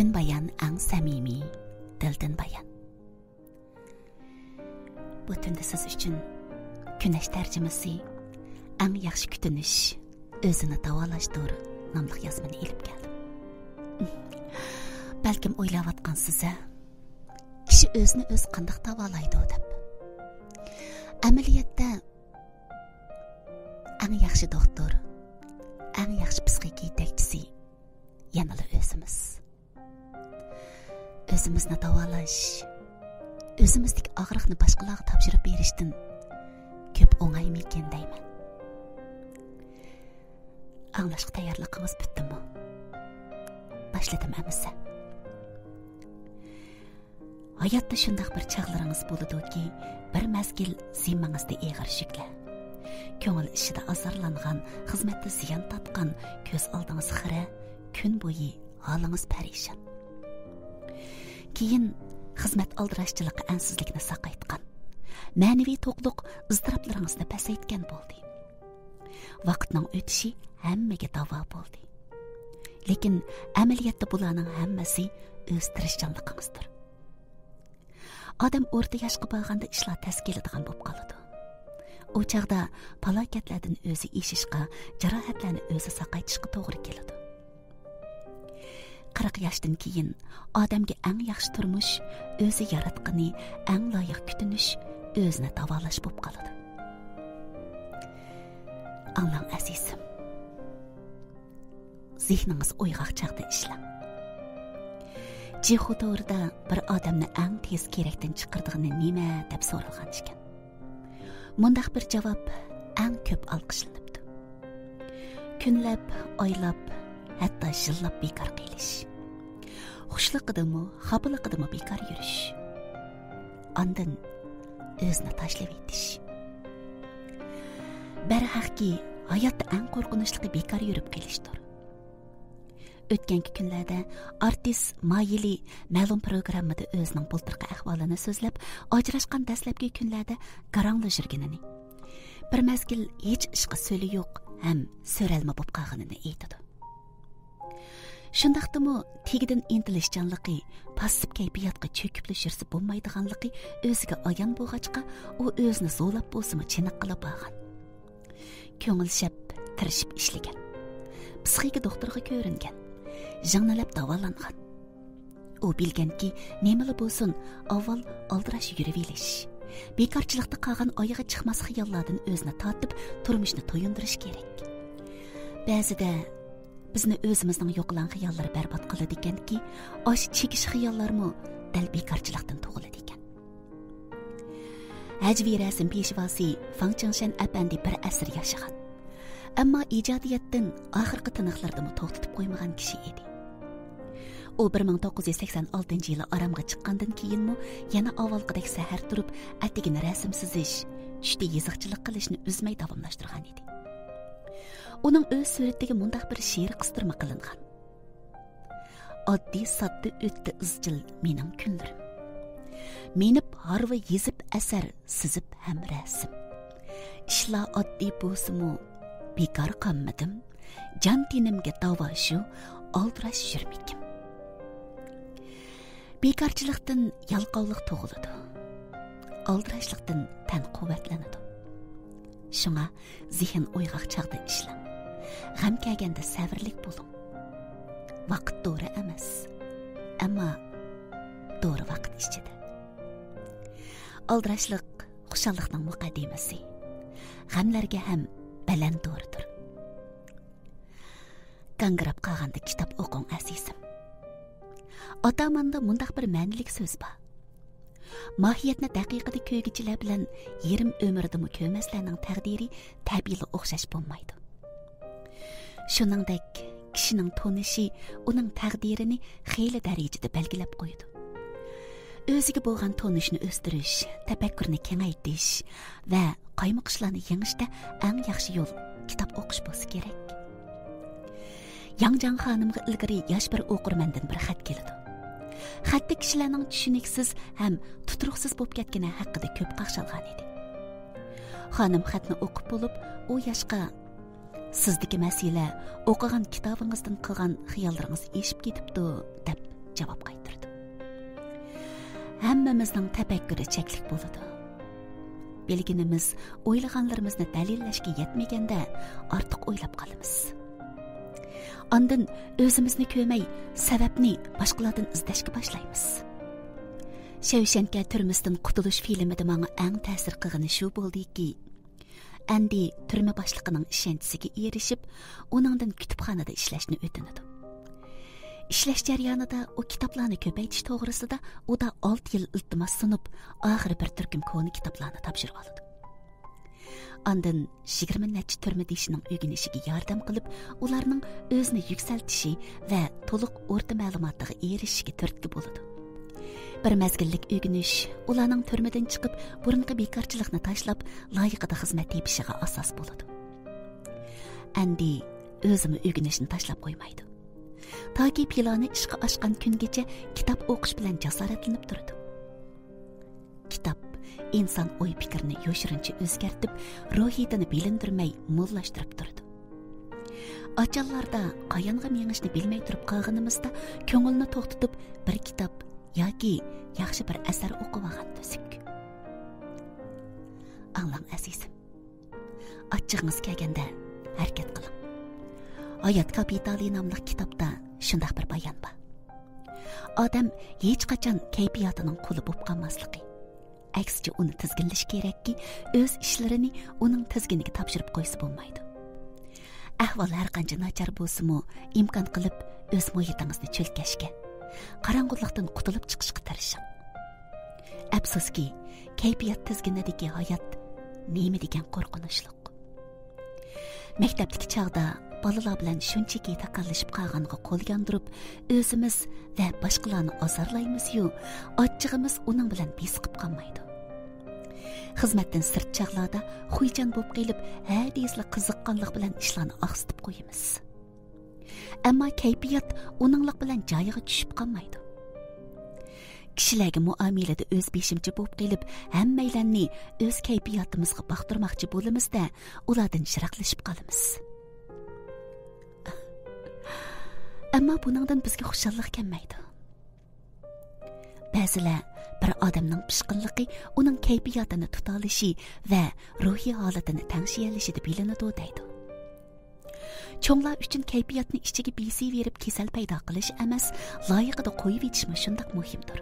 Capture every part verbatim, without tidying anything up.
كۈن بايان ئەڭ سەمىمىي، دىلدىن بايان. بۇ تۈندە سىز ئۈچۈن كۈنەش تەرجىمىسى، ئەڭ ياخشى كۈتۈنۈش، ئۆزىنى داۋالاشتۇر ناملىق يازمىنى ئېلىپ كەلدىم. بەلكىم ئويلاۋاتقانسىز، ھە؟ كىشى ئۆزىنى ئۆزى قانداق داۋالايدۇ دەپ. ئەمەلىيەتتە، ئەڭ ياخشى دوختۇر، ئەڭ ياخشى پسىخىك يېتەكچىسى يەنىلا ئۆزىمىز. ئۆزىمىزنى داۋالاش، ئۆزىمىزدىكى ئاغرىقنى باشقىلارغا تاپشۇرۇپ بېرىشتىن كۆپ ئوڭايمىكىن دەيمەن. ئاڭلاشقا تەييارلىقىڭىز پۈتتىمۇ؟ باشلىدىم ئەمىسە. ھاياتتا شۇنداق بىر چاغلىرىڭىز بولىدۇكى، بىر مەزگىل زىممىڭىزدا ئېغىر يۈكلەر، كۆڭۈل ئىچىدە ئازارلانغان، خىزمەتتە زىيان تارتقان، كۆز ئالدىڭىز خىرە، كۈن بويى ھالىڭىز پەرىشان. كېيىن خىزمەت ئالدىراشچىلىقى ئەنسىزلىكنى ساقايتقان، مەنىۋى توقلۇق ئىزتىراپلىرىڭىزنى پەسەيتكەن بولدى. ۋاقىتنىڭ ئۆتۈشى ھەممىگە داۋا بولدى. لېكىن ئەمەلىيەتتە بۇلارنىڭ ھەممىسى ئۆز تىرىشچانلىقىڭىزدۇر. ئادەم ئورتا ياشقا بارغاندا ئىشلار تەس كېلىدىغان بولۇپ قالىدۇ. ئۇ چاغدا پالاكەتلەردىن ئۆزى ئېشىشقا، جاراھەتلەرنى ئۆزى ساقايتىشقا توغرا كېلىدۇ. قىرىق ياشتىن كېيىن ئادەمگە ئەڭ ياخشى تۇرمۇش، ئۆزى ياراتقىنى، ئەڭ لايىق كۈتۈنۈش، ئۆزىنى داۋالاش بولۇپ قالىدۇ. ئاڭلاڭ ئەزىزىم. زېھنىڭىز ئويغاق چاغدا ئىشلەڭ. جىخۇ تورىدا بىر ئادەمنى ئەڭ تېز كېرەكتىن چىقىرىدىغىنى نېمە دەپ سورالغان ئىكەن. مۇنداق بىر جاۋاب ئەڭ كۆپ ئالقىشلىنىپتۇ. كۈنلەپ، ئايلاپ، ھەتتا يىللاپ بىكار قېلىش. خۇشلۇقىدىمۇ، خاپىلىقىدىمۇ بىكار يۈرۈش. ئاندىن ئۆزىنى تاشلىۋېتىش. بەرھەقكى، ھاياتتا ئەڭ قورقۇنچلۇقى بىكار يۈرۈپ قېلىشتۇر. ئۆتكەنكى كۈنلەردە ئارتىس مايىلى مەلۇم پروگراممىدا ئۆزىنىڭ بۇلتۇرقى ئەھۋالىنى سۆزلەپ، ئاجراشقان دەسلەپكى كۈنلەردە گاراڭلا يۈرگىنىنى، بىر مەزگىل ھېچ ئىشقا سۆلى يوق ھەم سۆرەلمە بولۇپ قالغىنىنى ئېيتىدۇ. شۇنداقتىمۇ تېگىدىن ئىنتىلىشچانلىقى، پاسسىپ كەيپىياتقا چۆكۈپلا يۈرسە بولمايدىغانلىقى ئۆزىگە ئايان بولغاچقا، ئۇ ئۆزىنى زورلاپ بولسىمۇ چېنىققىلى بارغان. كۆڭۈل شەپ، تىرىشىپ ئىشلىگەن. پسىخىكا دوختۇرىغا كۆرۈنگەن. يىڭنىلەپ داۋالانغان. ئۇ بىلگەنكى، نېمىلا بولسۇن، ئاۋۋال ئالدىراش يۈرۈۋېلىش، بىكارچىلىقتا قالغان ئايىغى چىقماس خىياللاردىن ئۆزىنى تارتىپ، تۇرمۇشنى تويۇندۇرۇش كېرەك. بەزىدە بىزنى ئۆزىمىزنىڭ يوقىلاڭ خىياللىرى بەربات قىلىدىكەنكى، ئاشۇ چېكىش خىياللارمۇ دەل بىكارچىلىقتىن تۇغۇلىدىكەن. ھەجۋىي رەسىم پېشۋاسى فاڭ چىڭشەن ئەپەندى بىر ئەسىر ياشىغان. ئەمما ئىجادىيەتتىن ئاخىرقى تىنىقلىرىدىمۇ توختىتىپ قويمىغان كىشى ئىدى. ئۇ بىر مىڭ توققۇز يۈز سەكسەن ئالتىنچى يىلى ئارامغا چىققاندىن كېيىنمۇ يەنە ئاۋۋالقىدەك سەھەر تۇرۇپ، ئەتىگىنى رەسىم سىزىش، چۈشتە يېزىقچىلىق قىلىشنى ئۈزمەي داۋاملاشتۇرغان ئىدى. ئۇنىڭ ئۆز سۈرىتىگە مۇنداق بىر شېئىر قىستۇرما قىلىنغان. ئاددىي ساددا ئۆتتى ئىزچىل مېنىڭ كۈنلىرىم. مېنىپ ھارۋا يېزىپ ئەسەر سىزىپ ھەم رەسىم. ئىشلار ئاددىي بولسىمۇ بىكار قالمىدىم. جان تېنىمگە داۋا شۇ، ئالدىراش يۈرمىكىم. بىكارچىلىقتىن يالقاۋلىق تۇغۇلىدۇ. ئالدىراشلىقتىن تەن قۇۋۋەتلىنىدۇ. شۇڭا زېھىن ئويغاق چاغدا ئىشلەڭ. غەم كەلگەندە سەۋرلىك بولۇڭ. ۋاقىت دورا ئەمەس، ئەمما دورا ۋاقىت ئىچىدە. ئالدىراشلىق خۇشاللىقنىڭ مۇقەددىمىسى، غەملەرگە ھەم بەلەن دورىدۇر. گاڭگىراپ قالغاندا كىتاب ئوقۇڭ، ئەزىزىم. ئاتاماندا مۇنداق بىر مەنىلىك سۆز بار. ماھىيەتنى دەقىقىدە كۆرگۈچىلەر بىلەن يېرىم ئۆمرىدىمۇ كۆرمەسلەرنىڭ تەقدىرى تەبىئىيلا ئوخشاش بولمايدۇ. شۇنىڭدەك، كىشىنىڭ تونۇشى ئۇنىڭ تەقدىرىنى خېلى دەرىجىدە بەلگىلەپ قويىدۇ. ئۆزىگە بولغان تونۇشنى ئۆستۈرۈش، تەپەككۇرنى كېڭەيتىش ۋە قايمۇقۇشلارنى يېڭىشتە ئەڭ ياخشى يول كىتاب ئوقۇش بولسا كېرەك. ياڭجاڭ خانىمغا ئىلگىرى ياش بىر ئوقۇرمەندىن بىر خەت كېلىدۇ. خەتتە كىشىلەرنىڭ چۈشىنىكسىز ھەم تۇتۇرۇقسىز بولۇپ كەتكىنى ھەققىدە كۆپ قاقشالغان ئىدى. خانىم خەتنى ئوقۇپ بولۇپ، ئۇ ياشقا، «سىزدىكى مەسىلە ئوقۇغان كىتابىڭىزدىن قىلغان خىياللىرىڭىز ئېشىپ كېتىپتۇ» دەپ جاۋاب قايتۇردۇم. ھەممىمىزنىڭ تەپەككۇرى چەكلىك بولىدۇ. بىلگىنىمىز، ئويلىغانلىرىمىزنى دەلىللەشكە يەتمىگەندە، ئارتۇق ئويلاپ قالىمىز. ئاندىن ئۆزىمىزنى كۆرمەي، سەۋەبنى باشقىلاردىن ئىزدەشكە باشلايمىز. شەۋشەنكە تۈرمىسىدىن قۇتۇلۇش فىلىمىدە ماڭا ئەڭ تەسىر قىلغىنى شۇ بولدىكى، ئەندى تۈرمە باشلىقىنىڭ ئىشەنچىسىگە ئېرىشىپ، ئۇنىڭدىن كۇتۇپخانىدا ئىشلەشنى ئۆتۈنىدۇ. ئىشلەش جەريانىدا ئۇ كىتابلارنى كۆپەيتىش توغرىسىدا ئۇدا ئالتە يىل ئىلتىماس سۇنۇپ، ئاخىرى بىر تۈركۈم كونا كىتابلارنى تاپشۇرۇۋالىدۇ. ئاندىن يىگىرمە نەچچە تۈرمىدىشىنىڭ ئۆگىنىشىگە ياردەم قىلىپ، ئۇلارنىڭ ئۆزىنى يۈكسەلتىشى ۋە تولۇق ئورتا مەلۇماتىغا ئېرىشىشىگە تۈرتكە بولىدۇ. بىر مەزگىللىك ئۆگىنىش ئۇلارنىڭ تۈرمىدىن چىقىپ، بۇرۇنقى بىكارچىلىقنى تاشلاپ، لايىقىدا خىزمەت تېپىشىغا ئاساس بولىدۇ. ئەندى ئۆزىمۇ ئۆگىنىشنى تاشلاپ قويمايدۇ. تاكى پىلانى ئىشقا ئاشقان كۈنگىچە كىتاب ئوقۇش بىلەن جاسارەتلىنىپ تۇرىدۇ. كىتاب ئىنسان ئوي-پىكرىنى يوشۇرۇنچە ئۆزگەرتىپ، روھىيىتىنى بىلىندۈرمەي موللاشتۇرۇپ تۇرىدۇ. ئاچانلاردا قايانغا مېڭىشنى بىلمەي تۇرۇپ قالغىنىمىزدا، كۆڭۈلنى توختىتىپ، بىر كىتاب ياكى ياخشى بىر ئەسەر ئوقۇۋالغان تۈزۈك. ئاڭلاڭ، ئەزىزىم. ئاچچىقىڭىز كەلگەندە ھەرىكەت قىلىڭ. ھايات كاپىتالى ناملىق كىتابتا شۇنداق بىر بايان بار. ئادەم ھېچقاچان كەيپىياتىنىڭ قۇلى بولۇپ قالماسلىقى. ئەكسىچە، ئۇنى تىزگىنلىشى كېرەككى، ئۆز ئىشلىرىنى ئۇنىڭ تىزگىنىگە تاپشۇرۇپ قويسا بولمايدۇ. ئەھۋال ھەرقانچە ناچار بولسىمۇ، ئىمكان قىلىپ ئۆز مۇھىتىڭىزنى چۆلكەشكە، قاراڭغۇلۇقتىن قۇتۇلۇپ چىقىشقا تىرىشىڭ. ئەپسۇسكى، كەيپىيات تىزگىنىدىكى ھايات نېمە دېگەن قورقۇنچلۇق. مەكتەپتىكى چاغدا بالىلار بىلەن شۇنچىكى تاقاللىشىپ قالغانغا قول ياندۇرۇپ، ئۆزىمىز ۋە باشقىلارنى ئازارلايمىزيۇ، ئاچچىقىمىز ئۇنىڭ بىلەن بېسىقىپ قالمايدۇ. خىزمەتتىن سىرت چاغلاردا خۇيچان بولۇپ قېلىپ، ھە دېسىلا قىزىققانلىق بىلەن ئىشلارنى ئاقسىتىپ قويىمىز. ئەمما كەيپىيات ئۇنىڭلىق بىلەن جايىغا چۈشۈپ قالمايدۇ. كىشىلەرگە مۇئامىلىدە ئۆز بېشىمچە بولۇپ قېلىپ، ھەممەيلەننى ئۆز كەيپىياتىمىزغا باقتۇرماقچى بولىمىز-دە، ئۇلاردىن يىراقلىشىپ قالىمىز. ئەمما بۇنىڭدىن بىزگە خۇشاللىق كەلمەيدۇ. بەزىلەر بىر ئادەمنىڭ پىشقىنلىقى ئۇنىڭ كەيپىياتىنى تۇتالىشى ۋە روھىي ھالىتىنى تەڭشىيەلىشىدە بىلىنىدۇ دەيدۇ. چوڭلار ئۈچۈن كەيپىياتنى ئىچىگە بېسىۋېرىپ كېسەل پەيدا قىلىش ئەمەس، لايىقىدا قويۇۋېتىشمۇ شۇنداق مۇھىمدۇر.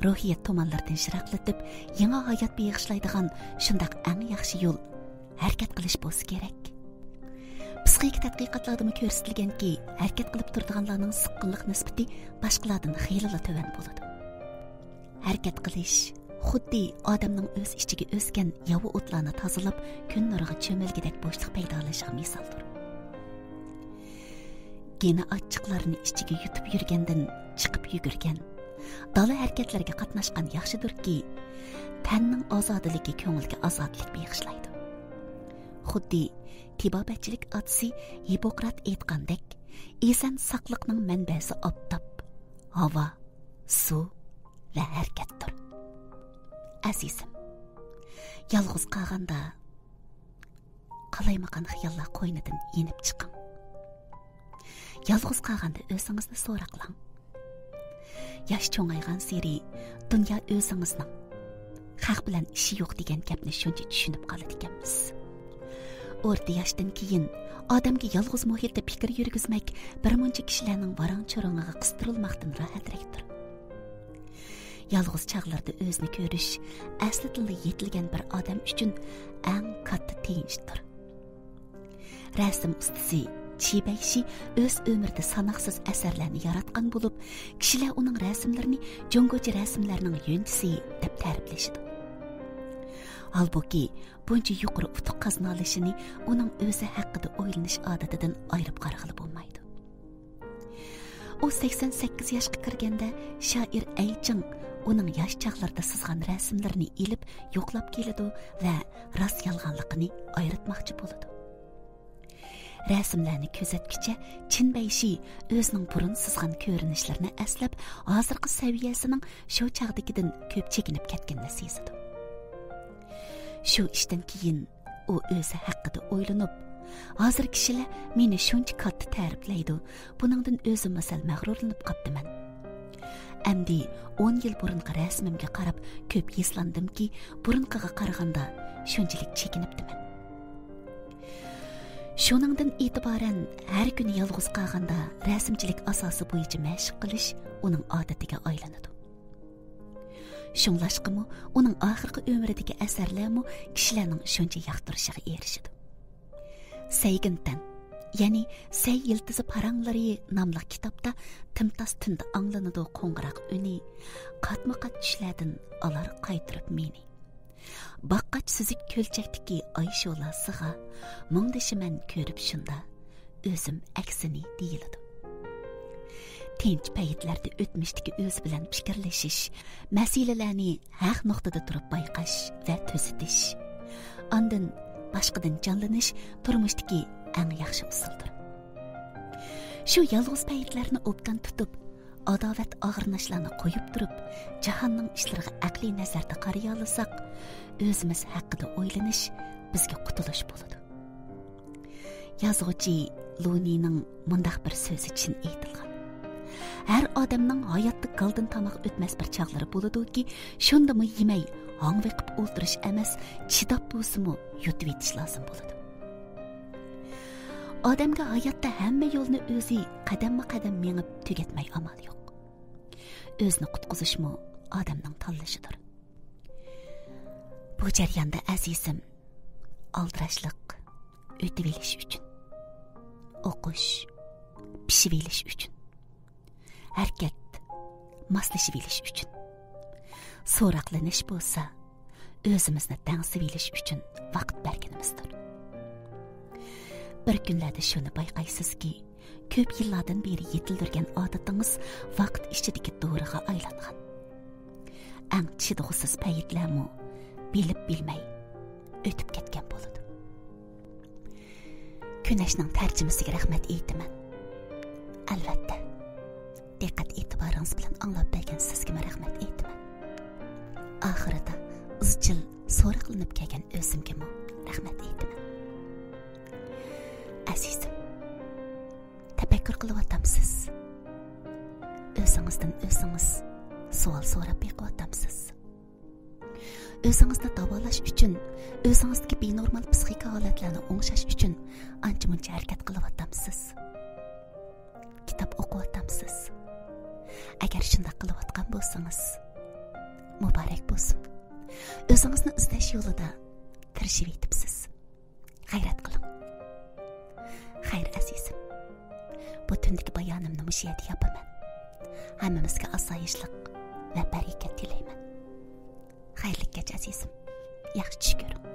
روھىيەت تۇمانلىرىدىن يىراقلىتىپ، يېڭى ھايات بېغىشلايدىغان شۇنداق ئەڭ ياخشى يول ھەرىكەت قىلىش بولسا كېرەك. پسىخىكا تەتقىقاتلاردىمۇ كۆرسىتىلگەنكى، ھەرىكەت قىلىپ تۇرىدىغانلارنىڭ سىققىنلىق نىسبىتى باشقىلاردىن خېلىلا تۆۋەن بولىدۇ. ھەرىكەت قىلىش خۇددى ئادەمنىڭ ئۆز ئىچىگە ئۆسكەن ياۋا ئوتلارنى تازىلاپ، كۈن نۇرىغا چۆمۈلگۈدەك بوشلۇق پەيدالىشىغا مىسالدۇر. گېنە ئاچچىقلارنى ئىچىگە يۇتۇپ يۈرگەندىن چىقىپ يۈگۈرگەن، دالا ھەرىكەتلەرگە قاتناشقان ياخشىدۇركى، تەننىڭ ئازادىلىكى كۆڭۈلگە ئازادىلىك بېغىشلايدۇ. خۇددى تېبابەتچىلىك ئاتىسى ھىپپوقرات ئېيتقاندەك، ئېسەن ساقلىقنىڭ مەنبەسى ئاپتاپ، ھاۋا، سۇ ۋە ھەرىكەتتۇر. ئەزىزىم، يالغۇز قالغاندا قالايمىقان خىياللار قوينىدىن يېنىپ چىقىڭ. يالغۇز قالغاندا ئۆزىڭىزنى سوراقلاڭ. ياش چوڭايغانسېرى دۇنيا ئۆزىڭىزنىڭ، خەق بىلەن ئىشى يوق دېگەن گەپنى شۇنچە چۈشىنىپ قالىدىكەنمىز. ئورتا ياشتىن كېيىن ئادەمگە يالغۇز مۇھىتتا پىكىر يۈرگۈزمەك بىرمۇنچە كىشىلەرنىڭ ۋاراڭ-چۇرۇڭىغا قىستۇرۇلماقتىن راھەترەكتۇر. يالغۇز چاغلىرىدا ئۆزىنى كۆرۈش ئەسلىدىنلا يېتىلگەن بىر ئادەم ئۈچۈن ئەڭ كاتتا تىيىنچتۇر. رەسىم ئۇستىسى چى بەيشى ئۆز ئۆمرىدە ساناقسىز ئەسەرلەرنى ياراتقان بولۇپ، كىشىلەر ئۇنىڭ رەسىملىرىنى جۇڭگوچە رەسىملەرنىڭ يۆنچىسى دەپ تەرىپلىشىدۇ. ھالبۇكى، بۇنچە يۇقىرى ئۇتۇق قازىنالىشىنى ئۇنىڭ ئۆزى ھەققىدە ئويلىنىش ئادىتىدىن ئايرىپ قارىغىلى بولمايدۇ. ئۇ سەكسەن سەككىز ياشقا كىرگەندە، شائىر ئەي چىڭ ئۇنىڭ ياش چاغلىرىدا سىزغان رەسىملىرىنى ئېلىپ يوقلاپ كېلىدۇ ۋە راست يالغانلىقىنى ئايرىتماقچى بولىدۇ. رەسىملەرنى كۆزەتكۈچە چىن بەيشى ئۆزىنىڭ بۇرۇن سىزغان كۆرۈنۈشلىرىنى ئەسلەپ، ھازىرقى سەۋىيەسىنىڭ شۇ چاغدىكىدىن كۆپ چېكىنىپ كەتكىنىنى سېزىدۇ. شۇ ئىشتىن كېيىن ئۇ ئۆزى ھەققىدە ئويلىنىپ، ھازىر كىشىلەر مېنى شۇنچە كاتتا تەرىپلەيدۇ، بۇنىڭدىن ئۆزۈممۇ سەل مەغرۇرلىنىپ قاپتىمەن. ئەمدى ئون يىل بۇرۇنقى رەسىمىمگە قاراپ كۆپ ھېسلاندىمكى، بۇرۇنقىغا قارىغاندا شۇنچىلىك چېكىنىپتىمەن. شۇنىڭدىن ئېتىبارەن ھەر كۈنى يالغۇز قالغاندا رەسىمچىلىك ئاساسى بويىچە مەشىق قىلىش ئۇنىڭ ئادىتىگە ئايلىنىدۇ. شۇڭلاشقىمۇ ئۇنىڭ ئاخىرقى ئۆمرىدىكى ئەسەرلەرمۇ كىشىلەرنىڭ شۇنچە ياقتۇرۇشىغا ئېرىشىدۇ. سەيگىنتەن، يەنى سەي يىلتىزى پاراڭلىرى ناملىق كىتابتا تىمتاس تۈندە ئاڭلىنىدۇ قوڭغۇراق ئۈنى، قاتمۇ قات چۈشلەردىن ئالار قايتۇرۇپ مېنى. باققاچ سۈزۈك كۆلچەكتىكى ئاي شولاسىغا، مۇڭدىشىمەن كۆرۈپ شۇندا، ئۆزۈم ئەكسىنى دېيىلىدۇ. تىنچ پەيتلەردە ئۆتمۈشتىكى ئۆزى بىلەن پىكىرلىشىش، مەسىلىلەرنى ھەق نۇقتىدا تۇرۇپ بايقاش ۋە تۈزىتىش، ئاندىن باشقىدىن جانلىنىش تۇرمۇشتىكى ئەڭ ياخشى ئۇسۇلدۇر. شۇ يالغۇز پەيتلەرنى ئوبدان تۇتۇپ، ئاداۋەت ئاغرىنىشلارنى قويۇپ تۇرۇپ، جاھاننىڭ ئىشلىرىغا ئەقلىي نەزەردە قارىيالىساق، ئۆزىمىز ھەققىدە ئويلىنىش بىزگە قۇتۇلۇش بولىدۇ. يازغۇچى لۇنىنىڭ مۇنداق بىر سۆزى چىن ئېيتىلغان: ھەر ئادەمنىڭ ھاياتتا گالدىن تاماق ئۆتمەس بىر چاغلىرى بولىدۇكى، شۇندىمۇ يېمەي، ھاڭۋېقىپ ئولتۇرۇش ئەمەس، چىداپ بولسىمۇ يۇتۇۋېتىش لازىم بولىدۇ. ئادەمگە ھاياتتا ھەممە يولنى ئۆزى قەدەممۇ قەدەم مېڭىپ تۈگەتمەي ئامال يوق. ئۆزىنى قۇتقۇزۇشمۇ ئادەمنىڭ تاللىشىدۇر. بۇ جەرياندا ئەزىزىم، ئالدىراشلىق ئۆتۈۋېلىش ئۈچۈن، ئوقۇش پىشىۋېلىش ئۈچۈن، ھەرىكەت ماسلىشىۋېلىش ئۈچۈن، سوراقلىنىش بولسا ئۆزىمىزنى دەڭسىۋېلىش ئۈچۈن ۋاقىت بەرگىنىمىزدۇر. بىر كۈنلەردە شۇنى بايقايسىزكى، كۆپ يىللاردىن بېرى يېتىلدۈرگەن ئادىتىڭىز ۋاقىت ئىچىدىكى دورىغا ئايلانغان. ئەڭ چىدىغۇسىز پەيتلەرمۇ بىلىپ بىلمەي ئۆتۈپ كەتكەن بولىدۇ. كۈنەشنىڭ تەرجىمىسىگە رەھمەت ئېيتىمەن. ئەلۋەتتە، دىققەت ئېتىبارىڭىز بىلەن ئاڭلاپ بەرگەن سىزگىمۇ رەھمەت ئېيتىمەن. ئاخىرىدا ئىزچىل سوراقلىنىپ كەلگەن ئۆزۈمگىمۇ رەھمەت ئېيتىمەن. ئەزىزىم، تەپەككۇر قىلىۋاتامسىز؟ ئۆزىڭىزدىن ئۆزىڭىز سوئال سوراپ بېقىۋاتامسىز؟ ئۆزىڭىزنى داۋالاش ئۈچۈن، ئۆزىڭىزدىكى بىنورمال پسىخىكا ھالەتلەرنى ئوڭشاش ئۈچۈن ئانچە-مۇنچە ھەرىكەت قىلىۋاتامسىز؟ كىتاب ئوقۇۋاتامسىز؟ ئەگەر شۇنداق قىلىۋاتقان بولسىڭىز، مۇبارەك بولسۇن. ئۆزىڭىزنى ئىزدەش يولىدا تىرىشىۋېتىپسىز. غەيرەت قىلىڭ. خەير، ئەزىزىم. بۇ تۈندىكى بايانىمنى مۇشۇ يەردە ياپىمەن. ھەممىمىزگە ئاسايىشلىق ۋە بەرىكەت تىلەيمەن. خەيرلىك كەچ، ئەزىزىم. ياخشى چۈش كۆرۈڭ.